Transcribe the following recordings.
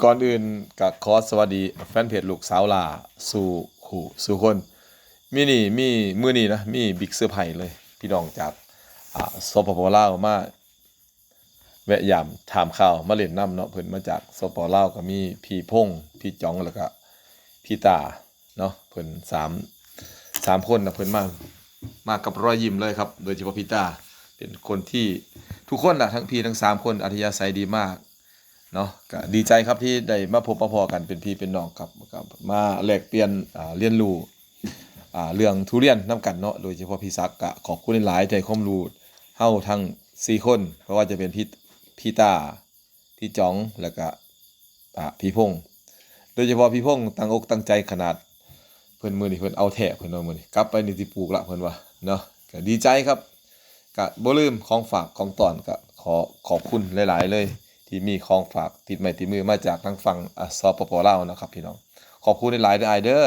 ກ່ອນອື່ນກໍຂໍສະຫວັດດີແຟນເພຈລູກສາວຫຼ້າສູ່ຄູ່ສູ່ຄົນ. ມີນີ້ ມີມື້ນີ້ນະ ມີບິກເຊີໄພເລີຍ ພີ່ນ້ອງຈາກ ອາ ສປປ ລາວ ມາແວະຢາມຖາມຂ່າວ ມາຫຼິ້ນນຳເນາະ. ເພິ່ນມາຈາກ ສປປ ລາວ ກໍມີພີ່ພົງ ພີ່ຈອງ ແລ້ວກໍພີ່ຕາເນາະ. ເພິ່ນສາມ ສາມຄົນນະ ເພິ່ນມາ ມາກັບຮອຍຍິ້ມເລີຍຄັບ. ໂດຍສະເພາະພີ່ຕາ ເປັນຄົນທີ່ທຸກຄົນລະ ທັງພີ່ທັງສາມຄົນອັດທະຍາໄສດີມາກ ເນາະ. ກະດີໃຈຄັບທີ່ໄດ້ມາພົບມາພໍ້ກັນເປັນພີ່ເປັນນ້ອງຄັບ ກະມາແລກປ່ຽນ ອາ ຮຽນຮູ້ ອາ ເລື່ອງທຸລຽນນຳກັນເນາະ. ໂດຍສະເພາະພີ່ສັກ ກະຂອບຄຸນຫຼາຍໆ ທີ່ໃຫ້ຄວາມຮູ້ເຮົາທັງສີ່ຄົນ ບໍ່ວ່າຈະເປັນພີ່ ພີ່ຕາ ພີ່ຈອງ ແລ້ວກະ ອາ ພີ່ພົງ. ໂດຍສະເພາະພີ່ພົງຕັ້ງອົກຕັ້ງໃຈຂະໜາດ ເພິ່ນ ມື້ນີ້ເພິ່ນເອົາແທ້ ເພິ່ນວ່າມື້ນີ້ກັບໄປນີ້ຊິປູກລະ ເພິ່ນວ່າເນາະ. ກະດີໃຈຄັບ ກະບໍ່ລືມຂອງຝາກຂອງຕ້ອນ ກະຂໍຂອບຄຸນຫຼາຍໆເລີຍ ທີ່ມີຂອງຝາກຕິດໄມ້ຕິດມືມາຈາກທາງຝັ່ງ ອາ ສປປ ລາວນະຄັບພີ່ນ້ອງ. ຂອບຄຸນຫຼາຍໆເດີອ້າຍເດີ.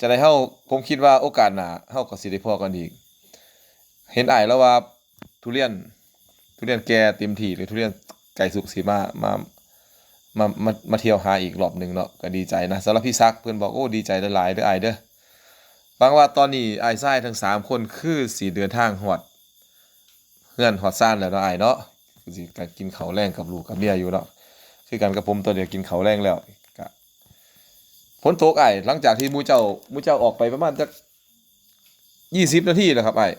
ຈັ່ງໃດເຮົາ ຜົມຄິດວ່າໂອກາດໜ້າເຮົາກໍຊິໄດ້ພໍ້ກັນອີກ. ເຫັນອ້າຍລາວວ່າທຸລຽນ ທຸລຽນແກ່ເຕັມທີ່ ຫຼືທຸລຽນໃກ້ສຸກ ຊິມາ ມາ ມາ ມາ ມາທ່ຽວຫາອີກລອບໜຶ່ງເນາະ ກໍດີໃຈນະ. ສຳລັບພີ່ສັກ ເພິ່ນບອກ ໂອ້ ດີໃຈຫຼາຍໆເດີອ້າຍເດີ. ຫວັງວ່າຕອນນີ້ອ້າຍຊາຍທັງສາມຄົນຄືຊິເດີນທາງຮອດເຮືອນຮອດຊານແລ້ວເນາະອ້າຍເນາະ. ຄືຊິໄດ້ກິນເຂົ້າແລງກັບລູກກັບເມຍຢູ່ເນາະ ຄືກັນກັບຜົມ ຕອນນີ້ກໍກິນເຂົ້າແລງແລ້ວ. ກະຝົນຕົກອ້າຍ ຫຼັງຈາກທີ່ໝູ່ເຈົ້າ ໝູ່ເຈົ້າອອກໄປປະມານຈັກ ຊາວນາທີແລ້ວຄັບອ້າຍ.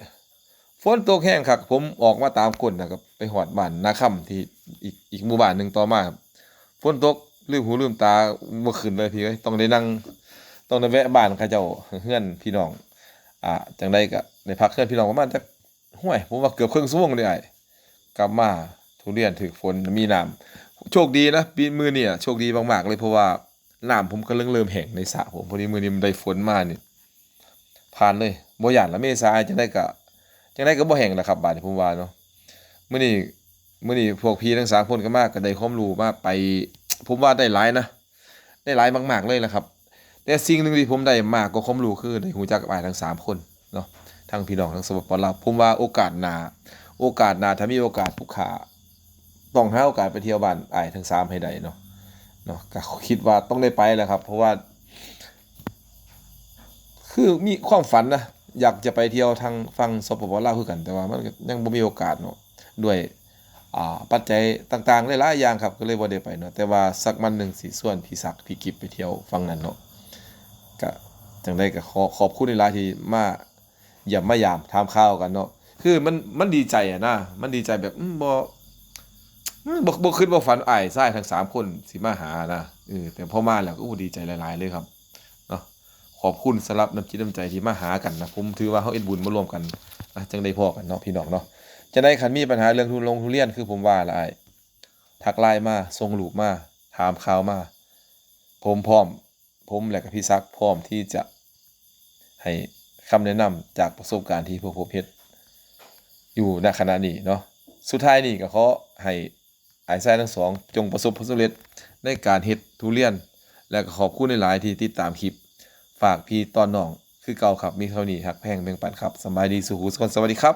ຝົນຕົກແຮງຄັກ ຜົມອອກມາຕາມກົ້ນນະ ກໍໄປຮອດບ້ານນາຄຳ ທີ່ອີກ ອີກໝູ່ບ້ານໜຶ່ງຕໍ່ມາ. ຝົນຕົກລືມຫູລືມຕາບໍ່ຂຶ້ນເລີຍພີ່ເອີຍ. ຕ້ອງໄດ້ນັ່ງ ຕ້ອງໄດ້ແວະບ້ານເຂົາເຈົ້າ ເຮືອນພີ່ນ້ອງ ອາ ຈັ່ງໃດກໍໄດ້ພັກເຮືອນພີ່ນ້ອງປະມານຈັກ ຫ້ວຍ ຜົມວ່າເກືອບເຄິ່ງຊົ່ວໂມງເດ້ອ້າຍ. ກັບມາທຸລຽນຖືກຝົນ ມີນ້ຳ. ໂຊກດີນະ ປີ ມື້ນີ້ໂຊກດີມາກໆເລີຍ ເພາະວ່ານ້ຳຜົມກຳລັງເລີ່ມແຫ້ງໃນສະຜົມ. ພໍດີມື້ນີ້ມັນໄດ້ຝົນມານີ້ ຜ່ານເລີຍ ບໍ່ຢ້ານລະ ເມສາຈັ່ງໃດກະ ຈັ່ງໃດກະບໍ່ແຫ້ງລະຄັບ ບາດນີ້ຜົມວ່າເນາະ. ມື້ນີ້ ມື້ນີ້ພວກພີ່ທັງສາມຄົນກໍມາ ກໍໄດ້ຄວາມຮູ້ມາໄປ ຜົມວ່າໄດ້ຫຼາຍນະ ໄດ້ຫຼາຍມາກໆເລີຍລະຄັບ. ແຕ່ສິ່ງໜຶ່ງທີ່ຜົມໄດ້ມາກກວ່າຄວາມຮູ້ ຄືໄດ້ຮູ້ຈັກກັບອ້າຍທັງສາມຄົນເນາະ ທັງພີ່ນ້ອງທັງ ສປປ ລາວ. ຜົມວ່າໂອກາດໜ້າ ໂອກາດໜ້າ ຖ້າມີໂອກາດ ຜູ້ຂ້າຕ້ອງຫາໂອກາດໄປທ່ຽວບ້ານອ້າຍທັງສາມໃຫ້ໄດ້ເນາະ ເນາະ. ກໍຄິດວ່າຕ້ອງໄດ້ໄປລະຄັບ ເພາະວ່າ ຄືມີຄວາມຝັນນະ ຢາກຈະໄປທ່ຽວທາງຝັ່ງ ສປປ ລາວ ຄືກັນ ແຕ່ວ່າມັນກໍຍັງບໍ່ມີໂອກາດເນາະ ດ້ວຍ ອາ ປັດໄຈຕ່າງໆຫຼາຍໆຢ່າງຄັບ ກໍເລີຍບໍ່ໄດ້ໄປເນາະ. ແຕ່ວ່າສັກວັນໜຶ່ງຊິຊວນພີ່ສັກ ພີ່ກິບໄປທ່ຽວຝັ່ງນັ້ນເນາະ. ກະຈັ່ງໃດກໍຂໍຂອບຄຸນຫຼາຍໆທີ່ມາຢ້ຽມມາຢາມ ຖາມຂ່າວກັນເນາະ. ຄືມັນ ມັນດີໃຈອະນະ ມັນດີໃຈແບບ ອືມ ບໍ່ ບໍ່ ບໍ່ຄິດບໍ່ຝັນອ້າຍຊາຍທັງສາມຄົນຊິມາຫານະ. ເອີ ແຕ່ພໍມາແລ້ວກໍ ໂອ້ ດີໃຈຫຼາຍໆເລີຍຄັບເນາະ. ຂອບຄຸນສຳລັບນ້ຳຈິດນ້ຳໃຈທີ່ມາຫາກັນນະ ຜົມຖືວ່າເຮົາເຮັດບຸນມາຮ່ວມກັນນະ ຈັ່ງໄດ້ພໍ້ກັນເນາະ ພີ່ນ້ອງເນາະ. ຈັ່ງໃດຄັນມີບັນຫາເລື່ອງທຸລົງທຸລຽນ ຄືຜົມວ່າລະອ້າຍ ທັກ LINE ມາ ສົ່ງຮູບມາ ຖາມຂ່າວມາ ຜົມພ້ອມ ຜົມ ແລະ ກໍພີ່ສັກ ພ້ອມທີ່ຈະໃຫ້ຄຳແນະນຳຈາກປະສົບການທີ່ພວກຜົມເຮັດຢູ່ນະຂະນະນີ້ເນາະ. ສຸດທ້າຍນີ້ກໍຂໍໃຫ້ອ້າຍຊາຍທັງສອງ ຈົ່ງປະສົບຜົນສຳເລັດໃນການເຮັດທຸລຽນ ແລະ ກໍຂອບຄຸນຫຼາຍໆທີ່ຕິດຕາມຄລິບ. ຝາກພີ່ຕ້ອນນ້ອງຄືເກົ່າຄັບ ມີເທົ່ານີ້ ຮັກແພງແບ່ງປັນຄັບ. ສະບາຍດີສູ່ຜູ້ສູ່ຄົນ ສະຫວັດດີຄັບ.